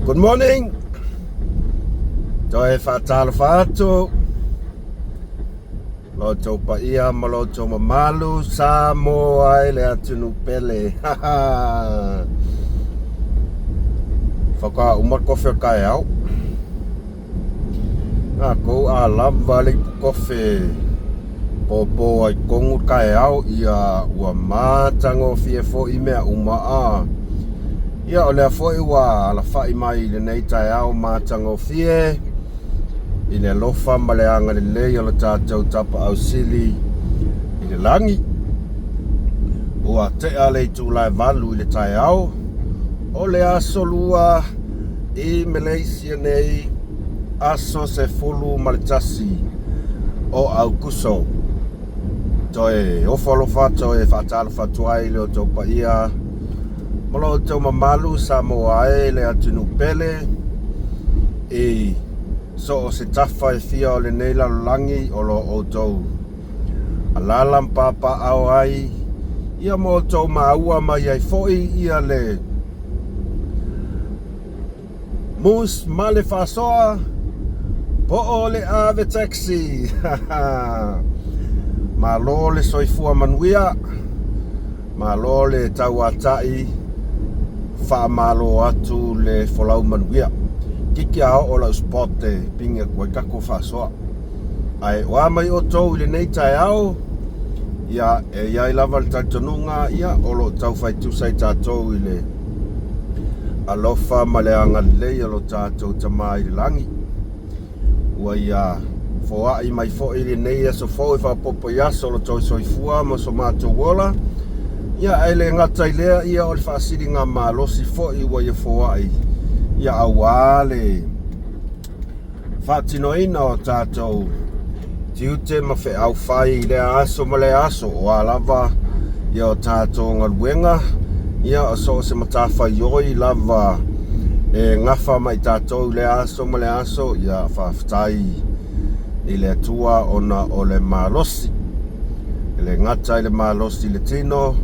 Good morning. Toe faatalofa atu lo outou paia ma lo outou mamalu Samoa e le atunuu pele. Faatoa uma le kofi o le taeao. Tatou a lava le ipu kofe pōpō ai tonu le taeao, ia ua matagofie foi mea uma a. Ia o lea foi ua alafai mai i lenei taeao matagofie i le alofa ma le agalelei o le tatou Tapaau Sili i le lagi. Ua tea le itula e 8 i le taeao o le aso Lua i Malaysia nei, aso 11 o Aukuso. Toe ofo alofa, toe faatalofa atu ai i le outou paia ma lo outou mamalu Samoa e le atunuu pele i so o se tafa e fia o lenei lalolagi o lo outou alaala ma papaaao ai ia ma outou maua mai ai foi ia le Moose ma le faasoa po o le ave taxi. Malo le soifua manuia, malo le tauatai, faamalo atu le folau manuia. Kiki a oo lau spot e pigi atu ai tatou faasoa. Ae o a mai outou i lenei taeao, ia e i ai lava le talitonuga ia o lo o taufai tusa i tatou i le alofa ma le agalelei o lo tatou Tama i le lagi. Ua ia foai mai foi lenei aso fou e faaopoopo i aso o lo outou soifua ma so matou ola. Ia, ae le gata i lea, ia o le faasiliga malosi foi ua ia foai, ia auā le faatinoina o tatou tiute ma feau fai i lea aso ma lea aso, o a lava ia o tatou galuega, ia o so o se matafaioi lava e gafa ma i tatou i lea aso ma lea aso, ia faafetai i le Atua ona o le malosi. E le gata i le malosi i le tino,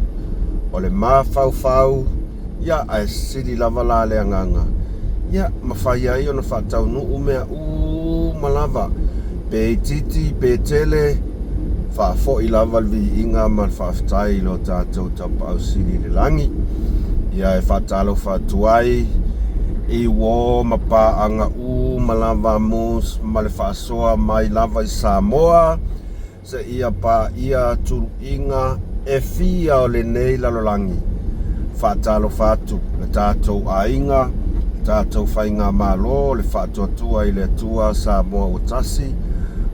o le mafaufau, Ia, ae sili lava la le agaga, ia, mafai ai ona faataunuu mea uma lava, pe itiiti pe tele, faafoi lava le viiga ma le faafetai i lo tatou Tapaau Sili i le lagi. Ia, e faatalofa atu ai i uō ma paaga uma lava mus ma le faasoa mai lava i Samoa, seia paia tuluiga e fia o lenei lalolagi. Faatalofa atu le tatou aiga, le tatou faigamalo, le faatuatua i le Atua Samoa ua tasi.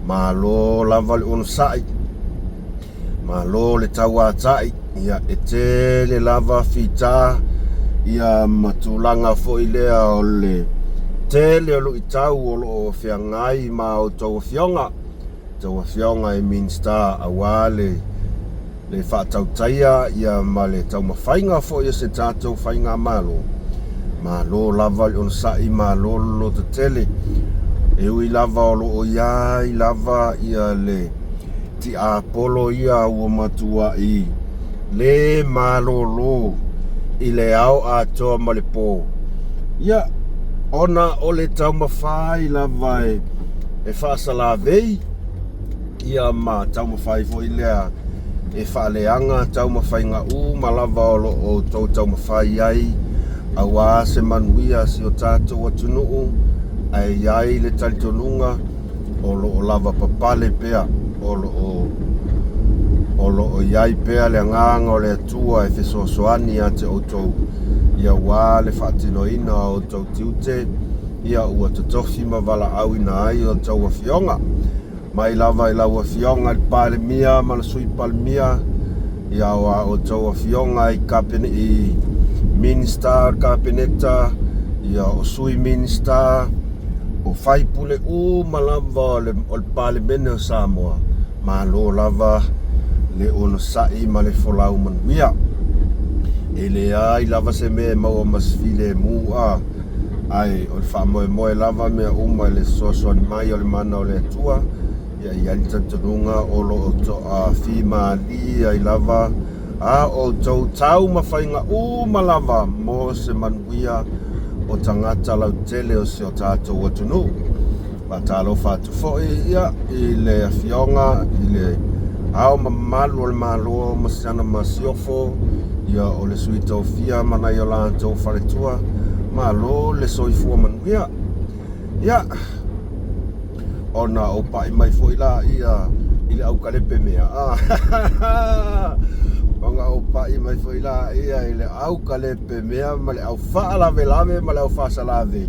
Malo lava le onosai, malo le tauatai, ia e tele lava fita ia ma tulaga foi lea o le tele o luitau o lo o feagai ma outou afioga. Tou afioga i Minisita aua le le faatautaia ia ma le taumafaiga foi o se tatou faigamalo. Malo lava le onosai, malo le lototetele. E ui lava o lo o i ai lava ia le tiapolo ia ua matuai le malolo i le ao atoa ma le po, ia ona o le taumafai lava e e faasalavei ia ma taumafai foi lea e faaleaga taumafaiga uma lava o lo o outou taumafai ai auā se manuia si o tatou atunuu, ae i ai le talitonuga o lo o lava papale pea, o lo o o lo o i ai pea le agaga o le Atua e fesoasoani ia te outou, ia auā le faatinoina o outou tiute. Ia ua totofi ma valaauina ai outou afioga, mai lava i lau afioga i le Palemia ma le Sui Palemia, ia o a outou afioga i Kapene, i Minista o le Kapeneta, ia o Sui Minista, o faipule uma lava o le, o le Palemene o Samoa, malo lava le onosai ma le folau manuia. E leai lava se mea e maua ma se filemu a. Ae o le faamoemoe lava mea uma i le fesoasoani mai o le mana o le Atua, ia i ai le talitonuga o lo o toafimalie ai lava a outou taumafaiga uma lava mo se manuia o tagata lautele o si o tatou atunuu. Faatalofa atu foi ia i le Afioga i le Ao Mamalu o le Malo ma Siana Masiofo, ia o le Sui Tofia ma nai o latou faletua, malo le soifua manuia. Ia, ona ou pai mai foi la ia i le aukalepe mea. Ah, ona ou pai mai foi la ia i le aukalepe mea ma le au faalavelave ma le au faasalave.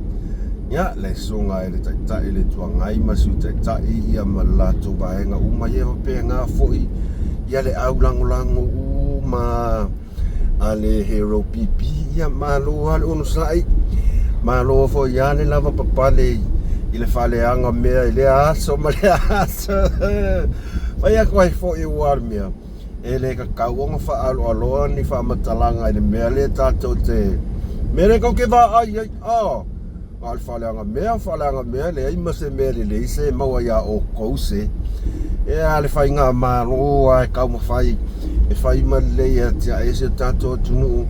Ia, le susuga i le Taitai le Itu Agai ma le Sui Taitai ia ma le latou vaega uma ia faapena foi ia le au lagolago uma a le Hero PP. Ia malo lava le onosai, malo foi lava le lava papale i le faaleaga mea i lea aso ma lea aso. Fai atu ai foi ua le mea e le tatau ona faaaloaloa ni faamatalaga i le mea lea tatou te mea lea tatou te vaai ai. A Na o le faaleaga mea, faaleaga mea, leai ma se mea lelei se maua iā outou se. E a le faigamalo a e taumafai e fai ma lelei e atiae si o tatou atunuu,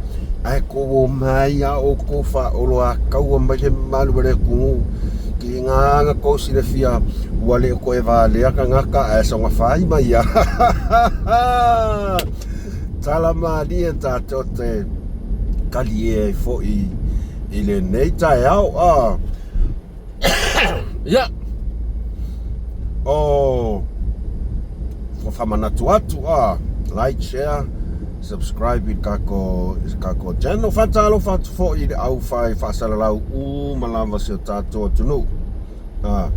ae tou omai a outou faaoloataua mai le mamalu o le atunuu. Tiga ona tou silafia ua le o toe valea tagata ae soona fai mai a. Tala malie tatou te talie ai foi i lenei taeao. A ia o faamanatu atu a like, share, subscribe i le takou channel. Faatalofa atu foi i le aufai faasalalau uma lava si o tatou atunuu. A,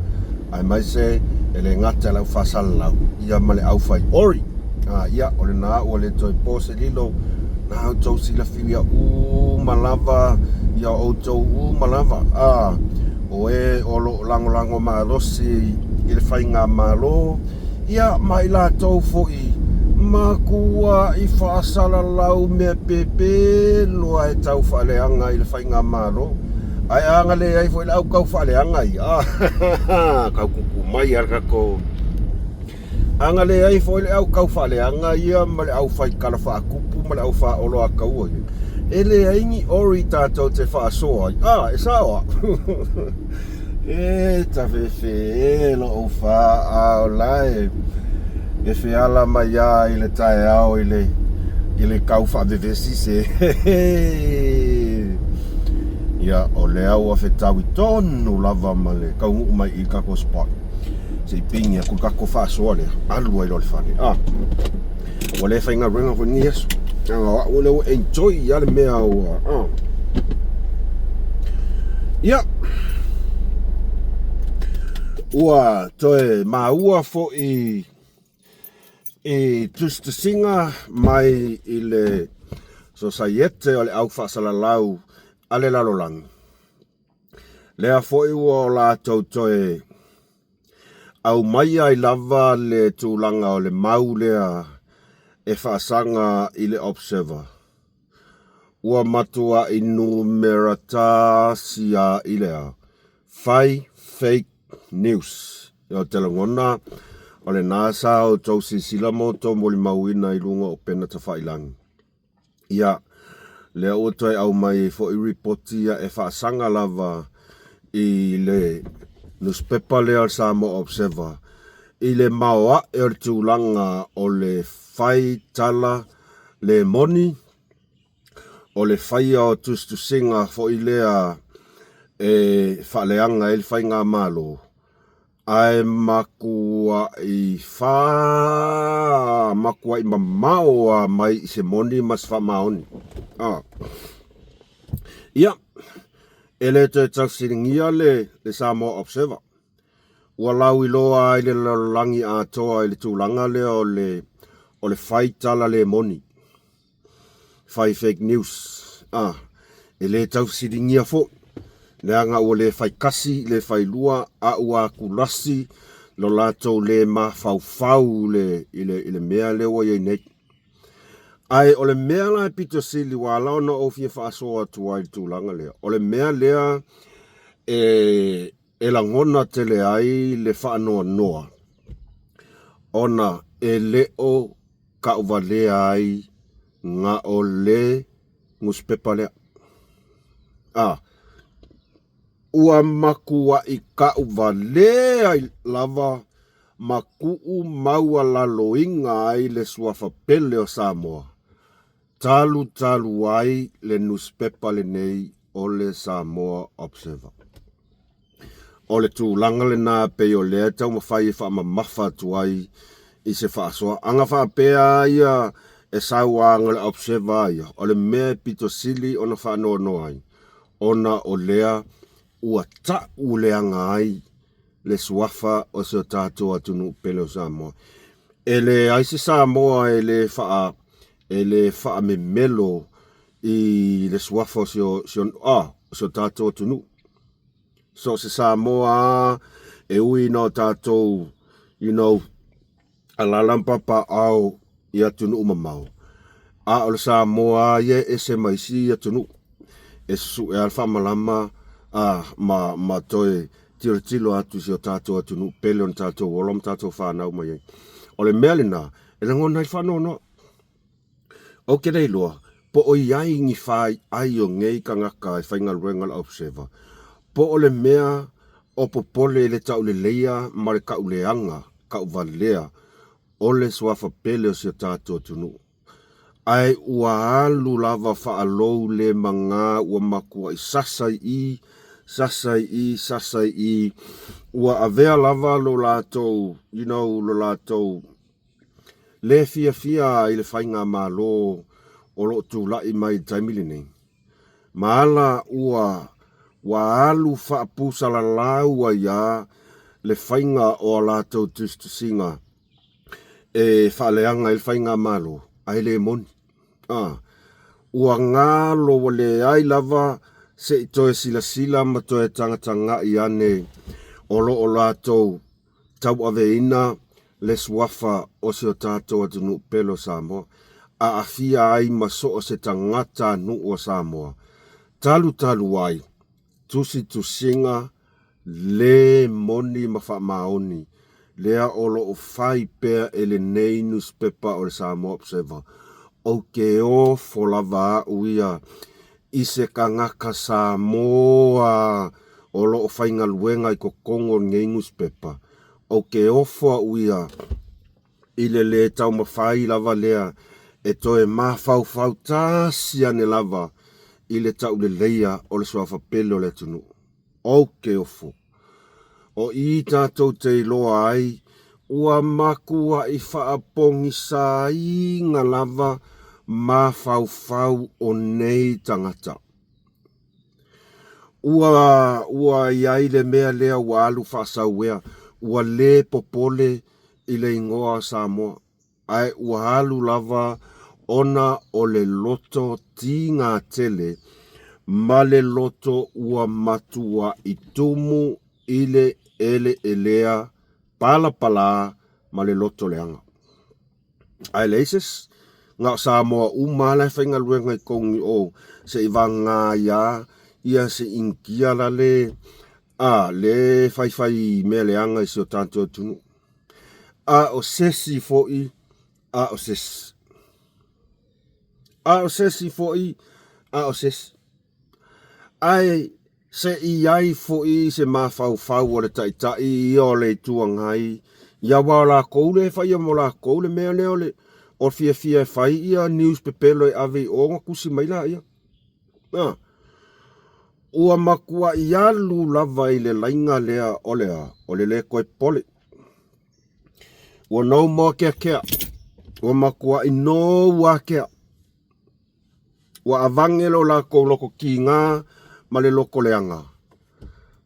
aemaise e le gata i le au faasalalau, ia ma le au fai ori. A, ia, o lena ua le toe po se lilo, na outou silafia uma lava, ia outou uma lava. A, o e o lo o lagolago malosi i le faigamalo, Ia, ma i latou foi matuaʻi faasalalau mea pepelo a e tau faaleaga i le faigamalo. Ae a na leai foi le au tau faaleaga ia, tau tupu mai a le tatou. A na leai foi le au tau faaleaga ia ma le au fai tala faatupu ma le au faaoloataua ia, e leai ni ori tatou te faasoa ai. A, e sao a? E tafefe e lou faaao la e feala mai a i le taeao i le i le kau faavevesi se. Ia, o lea ua fetaui tonu lava ma le taunuu mai i le tatou spot. Se i pigi atu le tatou faasoa lea, alu ai loa i le fale. Ah, ua le faigaluega foi lenei aso. Leaga o au lea ua enjoy lava le mea ua. Ah. Ia, ua toe maua foi i tusitusiga mai i le Sosaiete o le Au Faasalalau a le Lalolagi. Lea foi ua o latou toe aumaia ai lava le tulaga o le mau lea e faasaga i le Observer. Ua matuaʻi numera tasi a i le a fai fake news. Ou te lagona o lena sa outou silasila ma outou molimauina i luga o upega tafailagi. Ia, lea ua toe aumai ai foi ripoti ia e faasaga lava i le nusipepa lea o le Samoa Observer i le maoae o le tulaga o le fai tala le moni, o le faia o tusitusiga foi lea e faaleaga ai le faigamalo, ae matuaʻi fā, matuaʻi mamao lava mai i se moni ma se faamaoni. A. Ia, e le toe tausiligia le, le Samoa Observer. Ua lauiloa ai le lalolagi atoa i le tulaga lea o le, o le fai tala le moni. Fai fake news. A, e le taufesiligia foi, leaga ua le fai kasi, le fai lua, a ua atulasi lo latou le mafaufau i le, i le, i le mea lea ua i ai nei. Ae o le mea la e pito sili ua ala ona ou fia faasoa atu ai i le tulaga lea, o le mea lea e, e lagona tele ai le faanoanoa, ona e le o tauvalea ai na o le nusipepa lea. A. Ua makuaʻi kaʻuwalea lava ma kuʻu maualaloina ai le suafa pele o Samoa, talutalu ai le nusipepa lenei o le Samoa Observer. O le tulaga lena pei o lea e taumafai e faamamafa atu ai i se faasoa. Ana faapea ia e sauaga le Observer ia, o le mea e pito sili ona faanoanoa ai, ona o lea ua ta'u leaga ai le suafa o si o tatou atunuu pele o Samoa. E leai se Samoa e le faa e le faamemelo i le suafa o si o, si o, ah, o si o tatou atunuu. So o se Samoa a e ui ina o tatou, you know, alaala ma papaaao i atunuu mamao, a o le Samoa a ia e ese ma isi atunuu, e susu'e a le faamalama a ma, ma toe tilotilo atu i si o tatou atunuu pele ona tatou ola ma tatou fanau mai ai. O le mea lena e lagona ai le faanoanoa. Ou te le iloa po o i ai ni faiai o nei tagata e faigaluega le Observer, po o le mea o popole i le tauleleia ma le tauleaga, tauvalea o le suafa pele o si o tatou atunuu. Ae ua alu lava faalou le magā ua matuai sasa i i, sasa i i, sasa i i, ua avea lava lo latou, you know, lo latou le fiafia i le faigamalo o lo o tula'i mai i le taimi lenei, ma ala ua ua alu faapusalalau ai a le faiga o a latou tusitusiga e faaleaga ai le faigamalo, ae le moni. A, ua galo ua leai lava se i toe silasila ma toe tagataga'i ane o lo o latou tauaveina le suafa o si o tatou atunuu pele o Samoa, aafia ai ma so o se tagata nuu o Samoa, talutalu ai tusitusiga le moni ma faamaoni lea o lo o fai pea e lenei nusipepa o le Samoa Observer. Ou te ofo lava a'u ia i se tagata Samoa o lo o faigaluega i totonu o lenei nusipepa. Ou te ofo a'u ia i le lē taumafai lava lea e toe mafaufau tasi ane lava i le tauleleia o le suafa pele o le atunuu. Ou te ofo. O i tatou te iloa ai ua matuaʻi faapogisaina lava mafaufau o nei tagata. Ua ua i ai le mea lea ua alu faasauea, ua lē popole i le igoa o Samoa, ae ua alu lava ona o le loto tigā tele ma le loto ua matuaʻi tumu i le eleelea palapalā ma le loto leaga. Ae leai se isi, na o Samoa uma lava la e faigaluega i totonu i o, seivagana ai lava ia se Initia la le a le faifai mea leaga i si o tatou atunuu. A o se isi foi, a o se isi. A o se isi foi, a o se isi. Ae se i ai foi se mafaufau o le Taitai ia o le Itu Agai, ia aua o lakou lea e faia mo lakou le mea lea o le o fiafia e fai ia news pepelo e ave i o ona tusi mai laia. A, ua matuai alu lava i le laina lea o le a, o le lē toe popole. Ua no more keakea. Ua matuai nou ākea. Ua avange lo lakou loko kigā ma le loko leaga,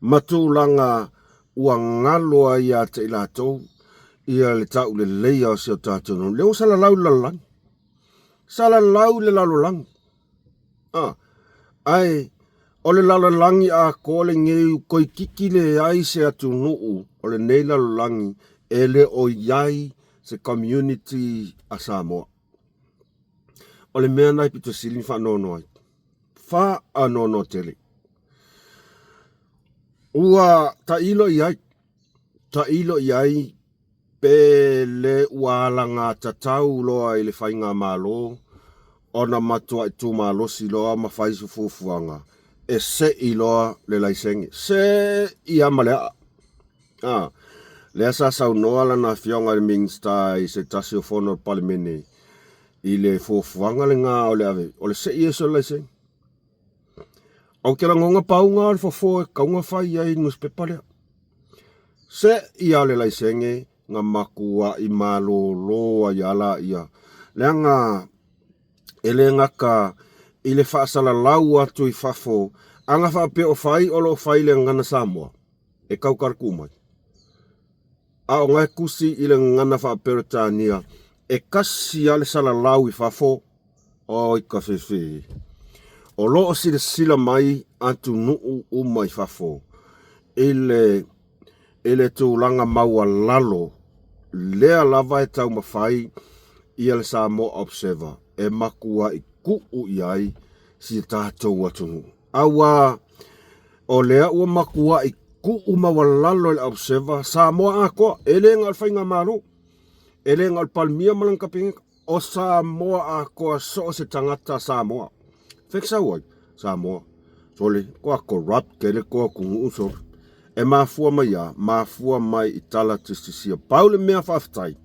ma tulaga ua galo ai ia te i latou ia le tauleleia o si o tatou atunuu. Lea ua salalau i le lalolagi. Salalau i le lalolagi. A, ae o le lalolagi atoa lenei toeitiiti leai se atunuu o lenei lalolagi e le o i ai se community a Samoa. O le mea na e pito sili ona faanoanoa ai. Faanoanoa tele. Ua tailo i ai, tailo i ai pe le ua alagatatau loa i le faigamalo ona matuai tumalosi loa ma fai se fuafuaga. E seʻi loa le laisene. Seʻi lava ma le aʻa. A, lea sa saunoa lana afioga i le Minisita i se tasi o fono a le Palemene i le fuafuaga lena o le ave, o le seʻi ese o le laisene. Ou te lagona pauga o le fofo e tatau ona fai ai i le nusipepa lea. Seʻi lava o le laisene na matuaʻi malōlō ai lava laia, leaga e le gata i le faasalalau atu i fafo, ana faapea o fai o lo o fai i le gagana Samoa, e tautala tuu mai. A o na e tusi i le gagana faa-Peretania, e tasi lava le salalau i fafo, oi ka fefe. O lo o silasila mai atunuu uma i fafo i le i le tulaga maualalo lea lava e taumafai ia le Samoa Observer e matuai tuu i ai si tatou atunuu. Aua o lea ua matuai tuu maualalo e le Observer Samoa atoa, e le na o le Faigamalo, e le na o le Palemia ma lana Kapeneta, O Samoa atoa so o se tagata Samoa. Fea sau ai? Samoa. Sole, koa corrupt tele koa atunuu sole. E mafua mai a? Mafua mai i tala tusitusia. Pau le mea faafetai,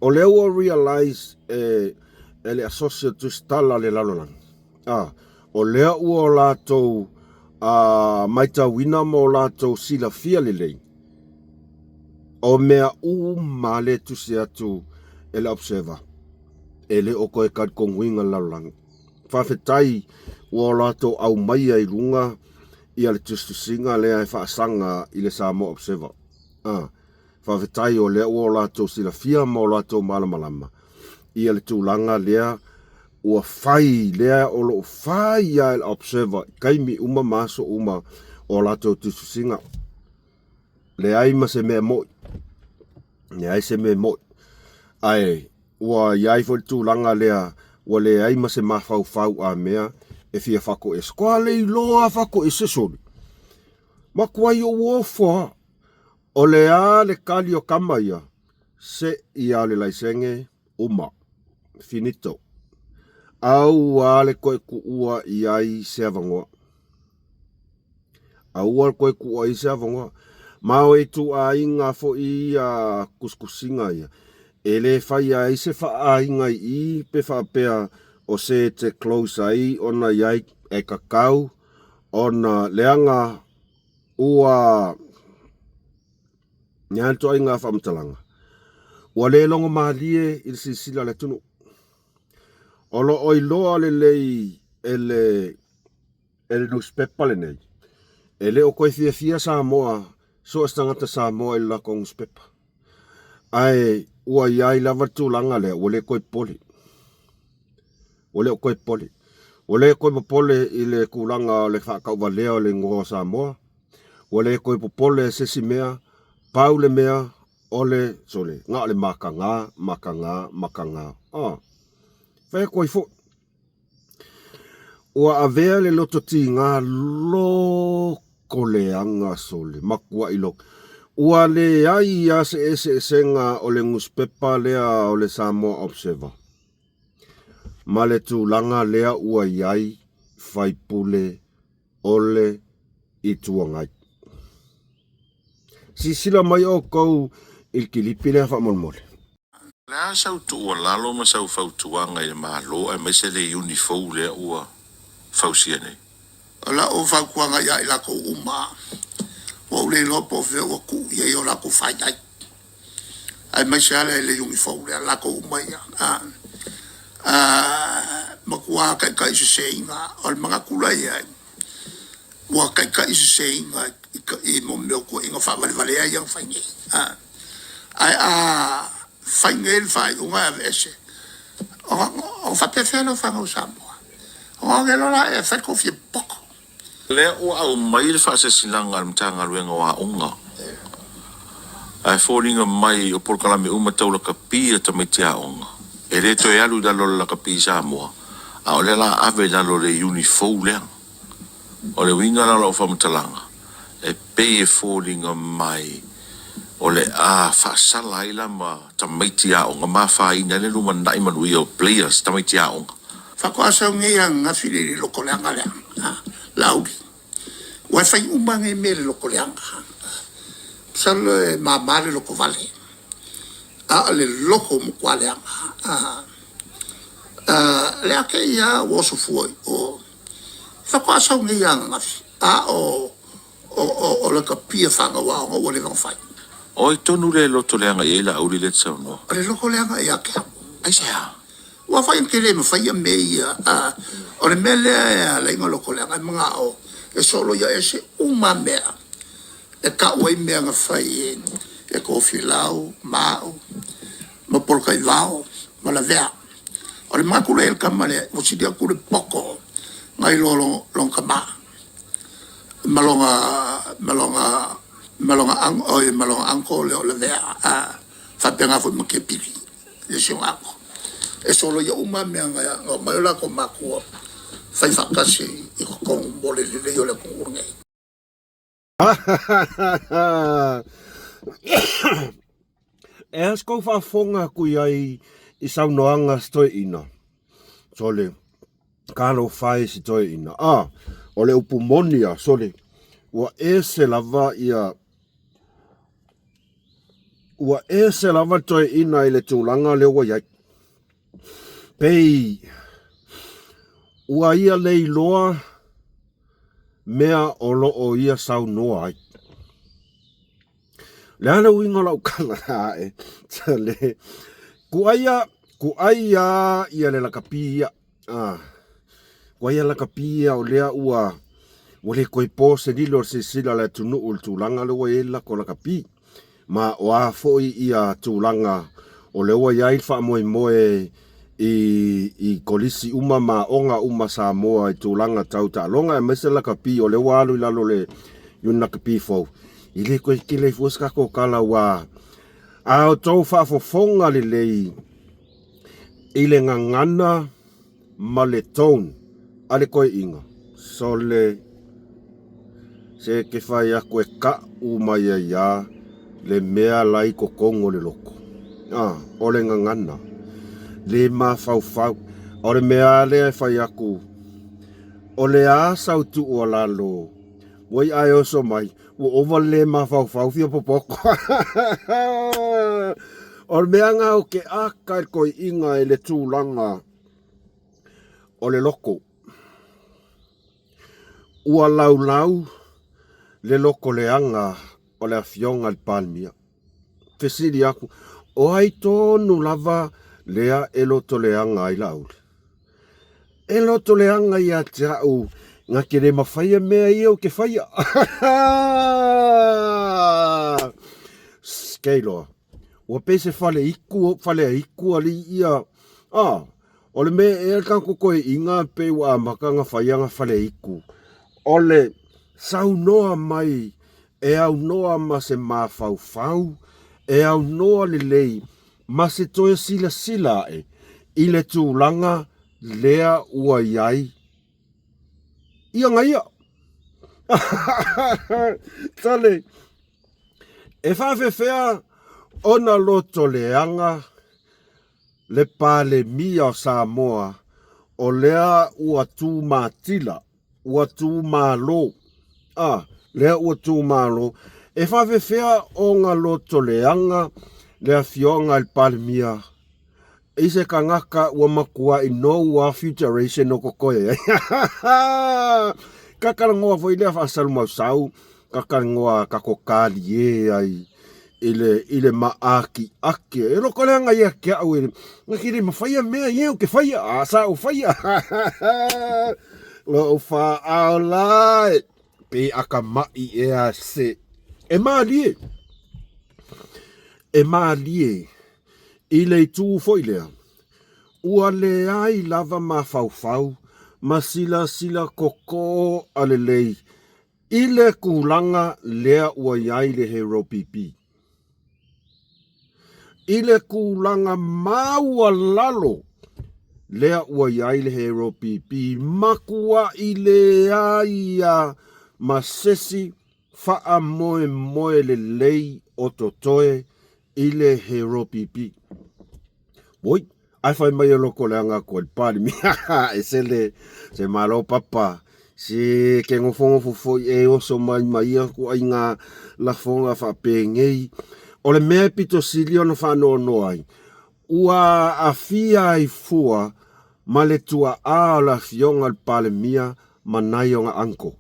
o lea ua realize e, e le Associate Tusitala a le Lalolagi, a, o lea ua o latou a, maitauina ma o latou silafia lelei, O mea uma le tusi atu e le Observer, e le o toe talitonuina le lalolagi. Faafetai ua o latou aumaia i luga ia le tusitusiga lea e faasaga i le Samoa Observer. A, faafetai o lea ua o latou silafia ma o latou malamalama ia le tulaga lea ua fai lea o lo o fai lava e le Observer i taimi uma ma aso uma o latou tusitusiga. Leai ma se mea moi. Leai se mea moi. Ae ua i ai foi le tulaga lea ua leai ma se mafaufau a mea e fia fatoese. Koa le iloa fatoese sole. Matuai ou ofo lava. O le a le tali o tama ia, seʻi lava o le laisene, uma. Finito. Aua le toe tuua i ai se avanoa. Aua le toe tuua i ai se avanoa. Ma o ituaiga foi ia tusitusiga ia, e le faia ai se faaaiga i i pe faapea o se e te close ai ona i ai e tatau ona leaga ua Nia le ituaiga faamatalaga, ua le logo malie i le silasila a le atunuu. O lo o iloa lelei e le e le nusipepa lenei, e le o toe fiafia Samoa, so o se tagata Samoa i le latou nusipepa. Ae ua i ai lava le tulaga lea, ua le toe popole. Ua le o toe popole. Ua le toe popole i le tulaga o le faatauvalea o le igoa o Samoa. Ua le toe popole se isi mea, pau le mea o le, sole, na o le mataga, mataga, mataga. Ah, fai atu ai foi. Ua avea le loto tiga loto leaga sole, matuai loto. Ua leai lava se eseesega o le nusipepa lea o le Samoa Observer ma le tulaga lea ua i ai faipule o le Itu Agai. Silasila mai outou i le kilipi lea faamolemole. O le a sau tuualalo ma sau fautuaga i le Malo aemaise le iuni fou lea ua fausia nei? O lau fautuaga ia i latou uma, ua ou le iloa po o fea ua tuu i ai o latou fai ai, aemaise lava le iuni fou lea, latou uma ia. Matua taitaiseseina, o le manatu la i ai, ua taitaiseseina i mea o tuuaiga faavalevalea ia na fai nei. Ae a fai nei le faaiuga e aveese, ona faapefea lea o fanau Samoa? Ona oge loa la e fai le tou fia popoto. Lea ua aumai le faasilasilaga a le Matagaluega o Aoga, ae foliga mai o polokalame uma tau lakapi a tamaiti aoga, e le toe alu i lalo o le lakapi Samoa, a o lea o le a ave i lalo o le iuni fou lea. O le uiga la o lau faamatalaga, e pei e foliga mai o le a faasala ai la ma tamaiti aoga ma afaina ai le lumanai manuia o players, tamaiti aoga. Faatoa sau nei ananafi le loto leaga lea. Laauli. Ua e fai uma nei mea i le loko leaga. Masalo e mama le loko vale, a o le loko matua leaga. Le a kēia ua oso fua i o. Faatoa sau nei lava ananafi, a o o lakapi fanau aoga ua leva ona fai. O ai tonu le loto leaga i ai Laauli lea e te saunoa? O le loto leaga ia te au. Aisea? Ua fai ou te le mafaia mea ia. O le mea lea e ala ai ona loto leaga, e manao e soloia ese uma mea e tau ai mea na fai e Tofilau ma au ma Polataivao ma Lavea. O le manatu lea i le tama lea, ua sili atu le poto nai lo lona tama ma lona ma lona ma lona oi ma lona uncle lea o Lavea, a faapena foi ma Kepili le isi ona uncle. E soloia uma mea na omai o latou matua fai faatasi i totonu mo le lelei o le atunuu lenei. E a se kou faafofoga atu i ai i saunoaga se toeaina? Sole, talofa e si toeaina. A, o le upu moni a, sole, ua ese lava ia, ua ese lava le toeaina i le tulaga lea ua i ai. Pei, ua ia le iloa mea o lo o ia saunoa ai. Le a le uiga o lau tala ae, le kuaia, kuaia ia le lakapi ia. Ah, kuaia lakapi ia o lea ua ua le toe po se lilo o le silasila a le atunuu i le tulaga lea ua i ai le lako lakapi. Ma o a foi ia tulaga o lea ua i ai le faamoemoe i, i kolisi uma ma aoga uma Samoa i tulaga tau taaloga aemaise lakapi o lea ua alu i lalo o le Iuni Lakapi fou, e le toe tele ai fua se tatou tala aua a outou faafofoga lelei i le gagana ma le tone a le toeaina, sole, se ke fai atu e kaʻu mai ai a le mea la i totonu o le loko. A, o le gagana, le mafaufau. O le mea a lea e fai atu, o le a sau tuualalo, ua i'a e oso mai, ua ova le le mafaufau fia popoto. O le mea na o ke aka i le toeaina i le tulaga o le loko. Ua laulau le loko leaga o le Afioga i le Palemia. Fesili atu, o ai tonu lava lea e loto leaga ai Laauli? E loto leaga ia te au na te le mafaia mea ia ou te faia. Kei loa. Ua pei se fale iku, fale iku alii ia. Ah, o le mea ea le tatou toeaiina pei ua amata ona fai ana fale iku. O le saunoa mai e aunoa ma se mafaufau, e aunoa lelei ma se toe silasila aʻe i le tulaga lea ua i ai ia na ia. Tale, e faafefea ona loto leaga le Palemia o Samoa o lea ua tumatila, ua tumalo, a, lea ua tumalo, e faafefea ona loto leaga le Afioga i le Palemia i se tagata ua matuai nou a futuration o totoe ai. Kakalanoa foi lea faasalumausau, kakalanoa kako kalie ai i le, i le maakiaki. E loko leaga ia te au e, na ke le mafaia mea ia o ke faia, a sa o faia. Lou whaao la e, pe akamai ea se. E mālie, e mālie, i le itu foi lea, ua leai lava mafaufau ma silasila koko a lelei i le tulaga lea ua i ai le Hero PP. I le tulaga maualalo lea ua i ai le Hero PP, matuai leai a ma sesi faamoemoe lelei o totoe i le Hero PP. Oi, ae fai mai e loko leaga atu ai le Palemia, e se le, se malo papa. Se ke gofogofo foi e oso mai ma ia kuaiga lafoga faapenei. O le mea e pito sili ona faanoanoa ai, ua aafia ai fua ma le tuaa o le Afioga i le Palemia ma nai ona uncle.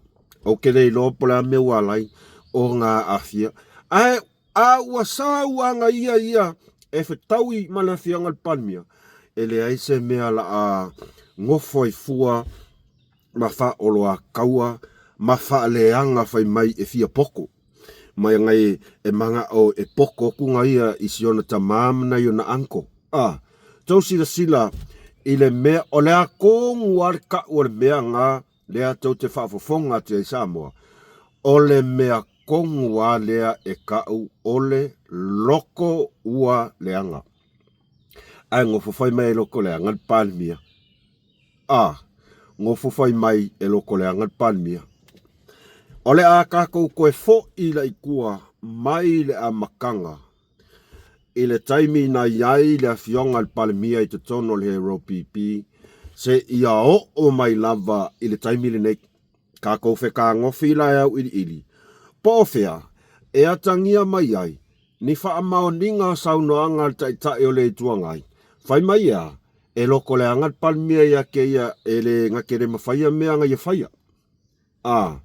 Ou te le iloa po o le a mea ua ala ai ona aafia. Ae a ua sau aga ia ia e fetaui ma le Afioga i le Palemia, e leai se mea la a gofo ai fua ma faaoloataua ma faaleaga fai mai e fia poto. Mai agai e manao e poto atu na ia i si ona tamā ma nai ona uncle. A, tou silasila i le mea, o le a tonu lava le tau o le mea na lea tou te faafofoga atu ai Samoa, o le mea tonu lava lea e tau o le loko ua leaga. Ae nofo fai mai e loko leaga le Palemia. A, nofo fai mai e loko leaga le Palemia. O le a tatou toe fo'i la i tua mai le amataga i le taimi na i ai le Afioga i le Palemia i totonu o le HRPP seia oo mai lava i le taimi lenei. Tatou fetagofi la e auiliili po o fea e atagia mai ai ni faamaoniga o saunoaga a le Taitai o le Itu Agai. Fai mai e a? E lokoleaga le Palemia ia te ia e le na te le mafaia mea na ia faia. A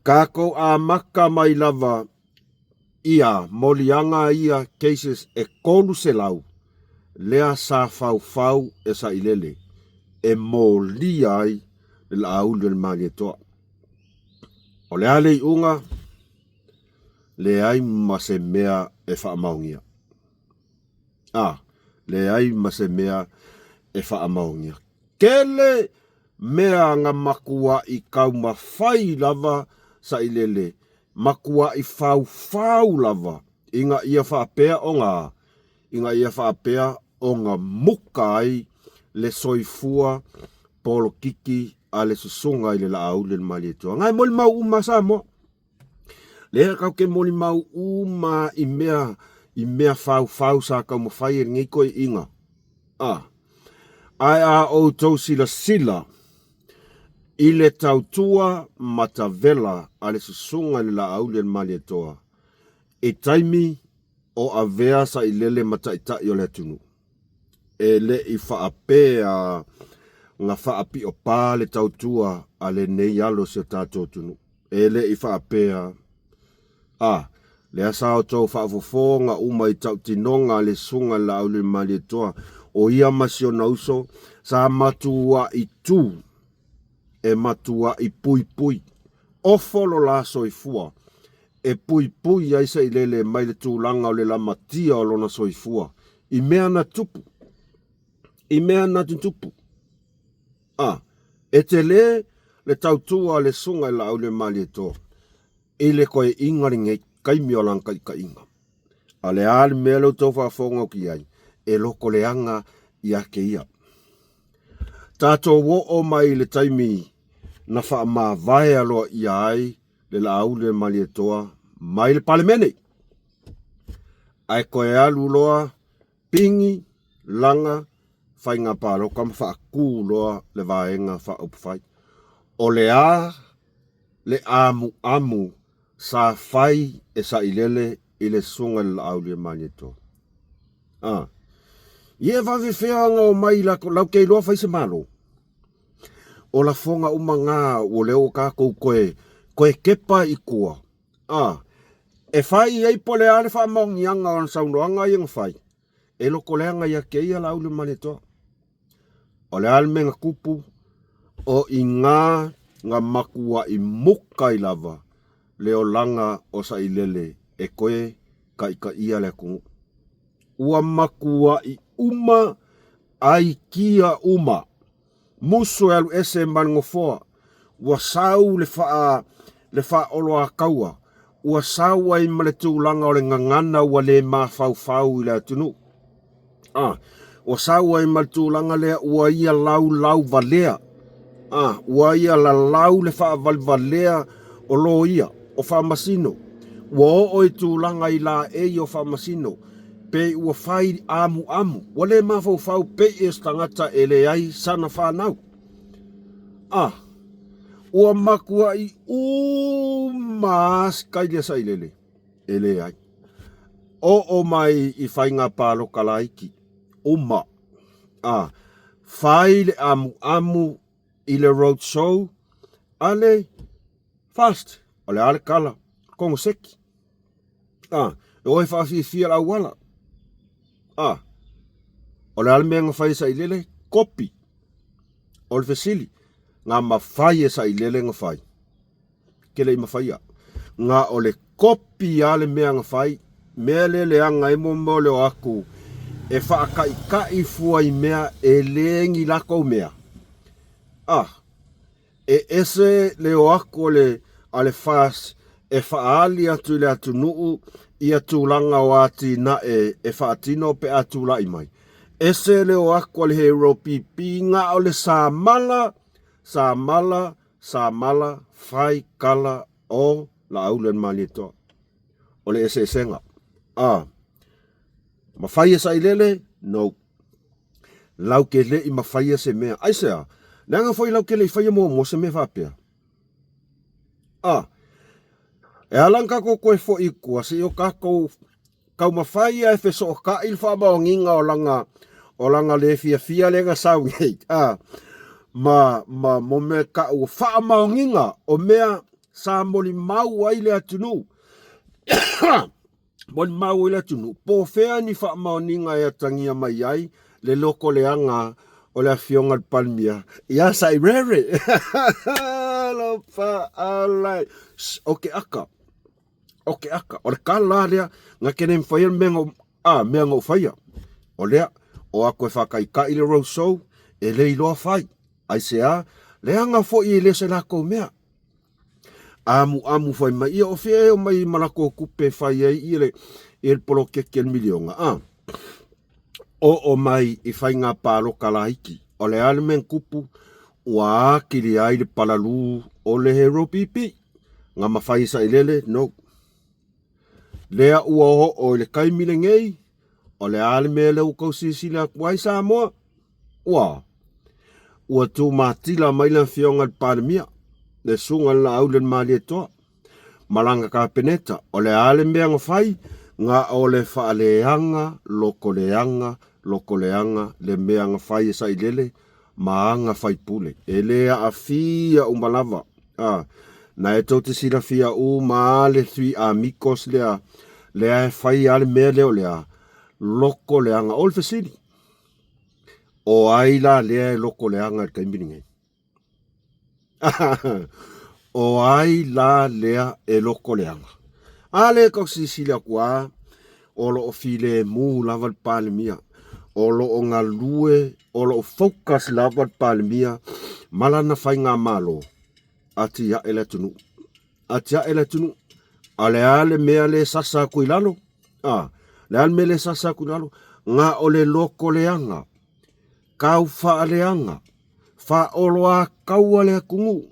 tatou amata mai lava ia moliaga ia cases e 300 lea sa faufau e Sailele e molia ai le Laauli o le Malietoa. O le a le iuga? Leai ma se mea e faamaonia. A, leai ma se mea e faamaonia. Tele mea na matuai taumafai lava Sailele, matuai faufau lava ina ia faapea ona, ina ia faapea ona muka ai le soifua polokiki a le susuga i le Laauli o le Malietoa. Na e molimau uma Samoa. Lea tatou te molimau uma i mea i mea faufau sa taumafai e lenei toeaiina. A, ae a outou silasila i le tautua matavela a le susuga i le Laauli a le Malietoa i taimi o avea sailele ma taitai o le atunuu, e le i faapea na faapiopā le tautua a lenei alo o si o tatou atunuu. E le i faapea, A, lea sa outou faafofoga uma i tautinoga a le Susuga i le Laaulialemalietoa, o ia ma si ona uso, sa matuai tu, e matuai puipui, ofo lo la soifua, e puipui ai Sailele mai le tulaga o le lamatia o lona soifua, i mea na tupu, i mea na tutupu. A, e tele le tautua a le Susuga i le Laaulialemalietoa, i le toeaiina lenei taimi o lana taitaiga. A o le a le mea lea ua outou faafofoga atu i ai, e lotoleaga ia te ia. Tatou oo mai i le taimi na faamavae aloaia ai le Laauli a le Malietoa mai le Palemene, ae toe alu loa pigi lana faiga palota ma faatu loa le Vaega Faaupufai. O le a le amuamu sa fai e Sailele i le Susuga i le Laauliamalietoa? A. Ia e vave fea ona omai i latou, lau te iloa fai se Malo. O lafoga uma na ua lea ua tatou toe, toe kepa i tua. A. E fai ai po o le a le faamaoniaga o ana saunoaga ia na fai, e lotoleaga ia te ia Laauliamalietoa. O le a le mea na tupu? O i ina na matuai muka ai lava le olaga o Sailele e toe taitaia le atunuu. Ua matuai uma aikia uma. Musu e alu ese ma le nofoa. Ua sau le faa, le faaoloataua. Ua sau ai ma le tulaga o le gagana ua le mafaufau i le atunuu. A, ua sau ai ma le tulaga lea ua ia laulau valea. A, ua ia lalau le faavalevalea o loia, o faamasino. Ua oo i tulaga i laei o faamasino, pei ua fai amuamu, ua le mafaufau pei o se tagata e leai sana fanau. A, Ua matuai uma a sikaili a Sailele, e leai. Oo mai i faiga paloka laiti, uma. A, fai le amuamu i le road show a le FAST. O le a le tala? Konoseki. A, e o e faafiafia le auala. A, o le a le mea na fai e Sailele? Kopi. O le fesili, na mafai e Sailele na fai? Ke le i mafaia. Na o le kopi a le mea na fai, mea le leaga ai mo mea o le o atu e faataʻitaʻi fua i mea e le ni latou mea. A, e ese le o atu o le a le FAST e faaali atu i le atunuu ia tulaga o atinae e faatino pe a tulai mai. Ese le o atu a le Hero PP na o le samala, samala, samala, fai kala o Laauli o le Malietoa. O le eseesega. A, mafai e Sailele? No. Lau ke le i mafaia se mea. Aisea? Leaga foi lau ke le i faia muamua se mea faapea. A, e ala ona tatou toe foi i tua se i o tatou taumafai ia e fesootai le faamaoniga o lana o lana le fiafia lea na sau nei, a, ma, ma mo mea tau o faamaoniga o mea sa molimau ai le atunuu. Molimau ai le atunuu, po o fea ni faamaoniga e atagia mai ai le loko leaga o le Afioga i le Palemia ia Sairere. Alofa, alai. O ke aka, o ke aka, o le kala lea, na ke le mawhai le mea na, a, mea na faia. O lea, o ako e whakaikai le roadshow, e le iloa fai. Aisea, leaga foi e le se lakou mea. Amuamu fai mai, ia o fea e o mai ma lakou tupe e fai ai ia le, ia le poloketi a le miliona, a? Oo mai i faiga paloka laiti, o le a le mea na tupu? Ua atili ai le palalū o le Hero PP. Na mafai e Sailele? No. Lea ua oo i le taimi lenei, o le a le mea lea ua tou silasila atu ai Samoa? Ua ua tumatila mai le Afioga i le Palemia, le Susuga i le Laauli o le Malietoa, ma lana Kapeneta. O le a le mea na fai? Na o le faaleaga, lotoleaga, lotoleaga le mea na fai e Sailele ma ana faipule. E le aafia uma lava. A, na e tou te silafia uma a le Three Amigos lea, lea e fai a le mea lea o le a? Lotoleaga. O le fesili, O ai la lea e loko leaga i le taimi lenei? O ai la lea e loko leaga? A lea tau silasila atu a, o lo o filemu lava le Palemia. O lo o galue, o lo o focus lava le Palemia ma lana faigamalo, atiae le atunuu. Atiae le atunuu. A o le a le mea lea e sasa atu i lalo? A, le a le mea lea e sasa atu i lalo? Na o le loko leaga, kau faaleaga, faaoloataua le atunuu,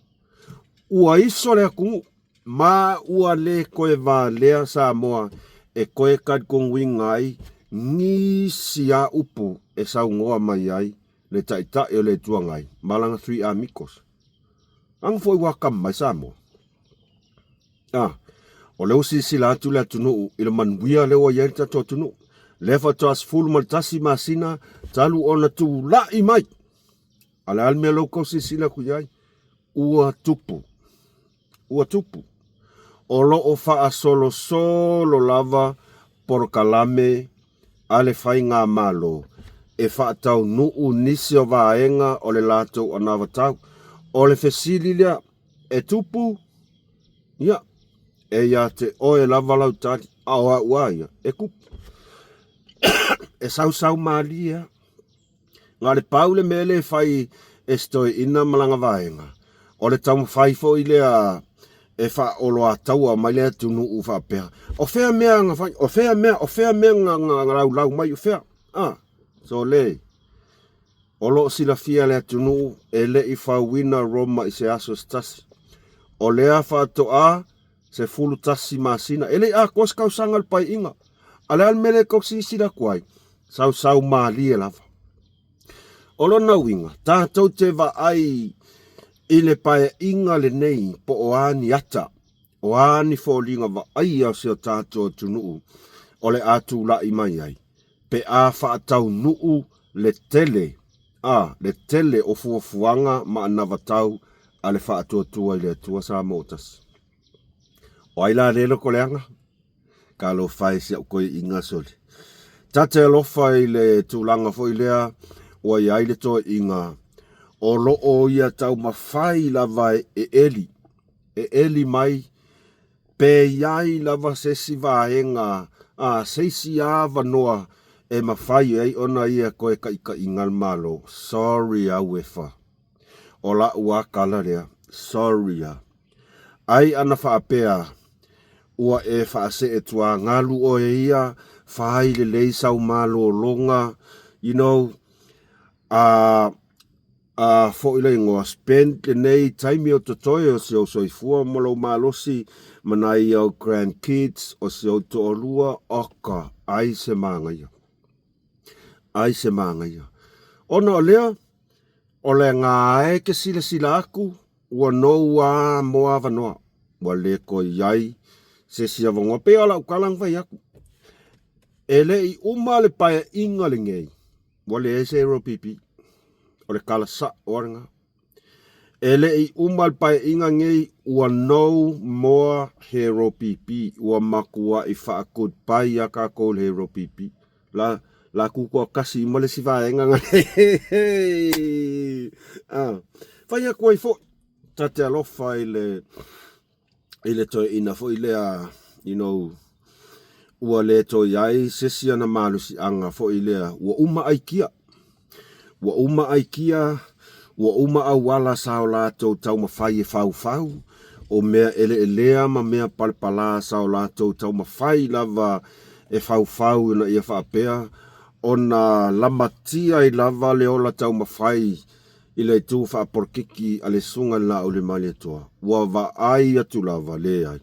ua iso le atunuu, ma ua le toe valea Samoa e toe talitonuina ai nisi a upu e saunoa mai ai le Taitai o le Itu Agai ma lana Three Amigos. Aga foi ua kama mai Samoa. A, o lea ua silasila atu le atunuu i le manuia lea ua i ai le tatou atunuu. Lea faatoa 11 masina talu ona tulai mai. A le a le mea lea ua tou silasila atu i ai? Ua tupu. Ua tupu. O lo o faasolosolo lava polokalame a le Faigamalo e faataunuu nisi o vaega o le latou anavatau. O le fesili lea, e tupu? Ia, e ia te oe lava lau tali, a o au a ia, e tupu. E sausau malie a. Na o le pau le mea lea e fai e si toeaina ma lana vaega, o le taumafai foi lea e faaoloataua mai le atunuu faapea, o fea mea na fai, o fea mea, o fea mea na, na, na laulau mai, o fea, a, sole, o lo o silafia e le atunuu e le i fauina Roma i se aso se tasi. O lea faatoa 11 masina, e le i atoa se tausaga o le paeaiga. A o le a le mea lea e tou silasila atu ai? Sausau malie lava. O lona uiga, tatou te vaai I le paeaiga lenei po o a ni ata, o a ni foliga vaaia o si o tatou atunuu o le a tulai mai ai, pe a faataunuu le tele, a, le tele o fuafuaga ma anavatau a le Faatuatua i le Atua Samoa ua Tasi. O ai la lea lokoleaga? Talofa e si au toeaiina sole. Ta te alofa i le tulaga foi lea ua i ai le toeaiina o lo o ia taumafai lava e eli, e eli mai pe i ai lava se isi vaega, a, se isi avanoa e mafai ai ona ia toe taitaiina le Malo. Sorry a Uefa. O la'u a tala lea. Sorry a. Ai ana faapea, Ua e faasee tuagalu oe ia, fai lelei sau malologa, you know, a, a foi le igoa, spend lenei taimi o totoe o si ou soifua ma lou malosi ma nai ou grandkids o si ou toalua, oka, ai se manaia. Ai se manaia. Ona o lea, o le ga e ke silasila aku, Ua nou a mo avanoa, ua le toe i ai se isi avanoa. Pei o lau tala na fai atu, e le i uma le paeaiga lenei, ua leai se LPP. O le tala sa'o a lena. E le i uma le paeaiga lenei, ua no more LPP. Ua matuai faa-goodbye a tatou i le LPP. La, la tutoatasi ma le isi vaega na ah. Fai atu ai foi, ta te alofa i le, i le toeaina foi lea, you know, ua le toe i ai se isi ana malosiaga foi lea, ua uma aikia. Ua uma aikia, ua uma auala sa o latou taumafai e faufau, o mea eleelea ma mea palepalā sa o latou taumafai lava e faufau ina ia faapea ona lamatia ai lava le ola taumafai i le itu faapolokiki a le Susuga i le Laauliamalietoa. Ua vaai atu lava, leai.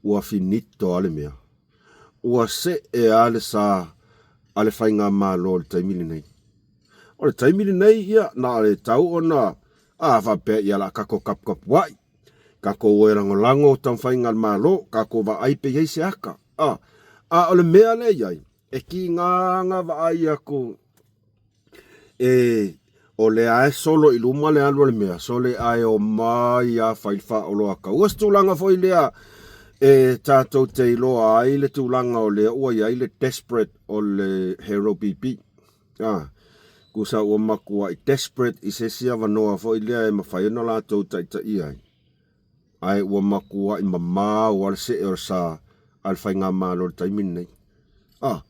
Ua finito a le mea. Ua see a le sa a le faigamalo i le taimi lenei. O le taimi lenei, ia, na o le tau ona, a faapea, ia, o le a tatou taputapuai, tatou o e lagolago taumafaiga a le Malo, tatou vaai pe i ai se ata. A, a o le mea lea e i ai, e tiga ona vaai atu e o lea e solo i luma le alu a le mea, sole ae omai a fai le faaoloatau. Ua se tulaga foi lea e tatou te iloa ai le tulaga o lea ua i ai le desperate o le Hero BP. Ah, tusa ua matuai desperate i se isi avanoa foi lea e mafai ona latou taitaia ai. Ae ua matuai mamao a le see o le sa a le faigamalo i le taimi lenei. Ah,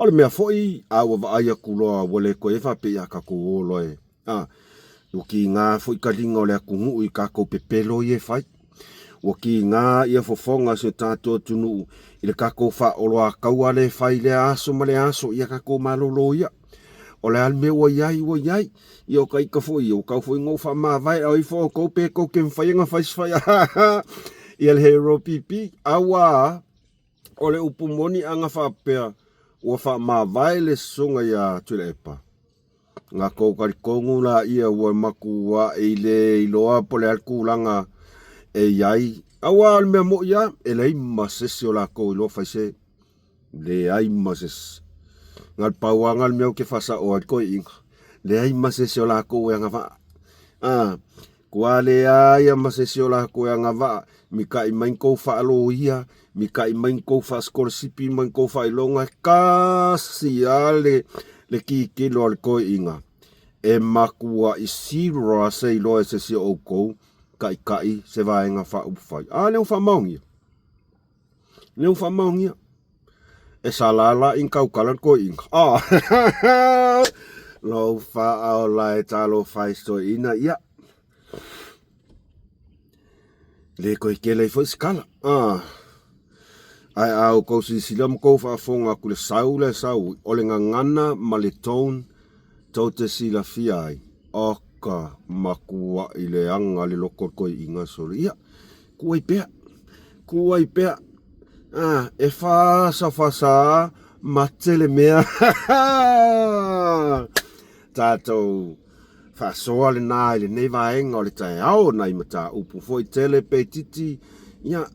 O le mea foi, a ua vaai atu loa ua le toe faapea ia tatou o loa e, a, ua kiga foi taliga o le atunuu i tatou pepelo ia e fai. Ua kiga ia fofoga o si o tatou atunuu i le tatou faaoloataua lea e fai i lea aso ma lea aso, ia tatou malolo ia. O le a le mea ua i ai, ua i ai. Ia o ka ita foi ia, ua tau foi ina ou faamavae a ifo outou pe tou te mafai ona fai se fai ia le hero PP. Auā, O le upu moni a na faapea ua faamavae le susuga ia Tuilaepa, na tou talitonu laia ua matuai le iloa po o le a le tulaga e i ai, aua o le mea moi lava, e leai ma se isi o latou iloa fai se, leai ma se isi. Na o le pau lava na o le mea ou te faasao ai le toeaina, leai ma se isi o latou e agavaa. A, Kua leai ma se isi o lakou e agavaa, mikaʻi mai ni kou faaloia, mikaʻi mai ni kou faasikolasipi ma ni kou faailoga, e kasi a le, le kikilo a le toeʻina, e makuaʻi zero se iloa e se isi o ʻoukou kaʻikaʻi se vaega faaupufai. A lea ua faamaonia. Lea ua faamaonia. E salala i tautala le toeaina. Ah! Lou faaola e talofa i se toeaina, ia. Le toe tele ai foi se tala. Ah! Ae a outou silasila ma tou faafofoga atu i le sau lea e sau, o le gagana ma le tone tou te silafia ai, oka, matuai leaga le loto o le toeaina sole. Ia, Ku ai pea, ku ai pea, ah, e fāsafasa mate le mea. Tātou Faasoa lena i lenei vaega o le taeao nai mataupu foi tele pe itiiti, ia,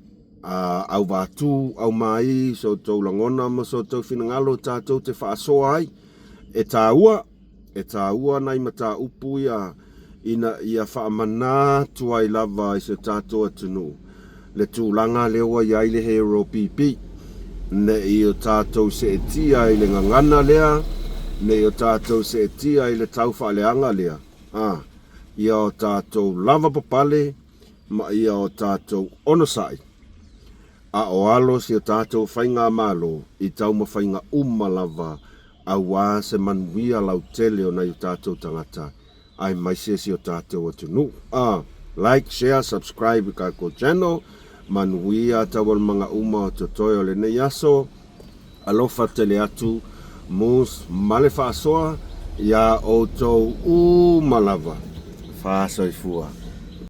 a auvatū, aumai so outou lagona ma so outou finagalo tatou te faasoa ai. E taua, e taua nai mataupu ia ina ia faamana atu ai lava i si o tatou atunuu le tulaga lea ua i ai le Hero PP. Ne i o tatou seetia i le gagana lea, ne i o tatou seetia i le tau faaleaga lea, a, ia o tatou lavapapale ma ia o tatou onosai, a o alo si o tatou faigamalo i taumafaiga uma lava auā se manuia lautele o nai o tatou tagata aemaise si o tatou atunuu. A, Like, share, subscribe i kakou channel. Manuia taualumaga uma o totoe o lenei aso. Alofa tele atu Moose ma le faasoa iā outou uma lava. Faasoifua.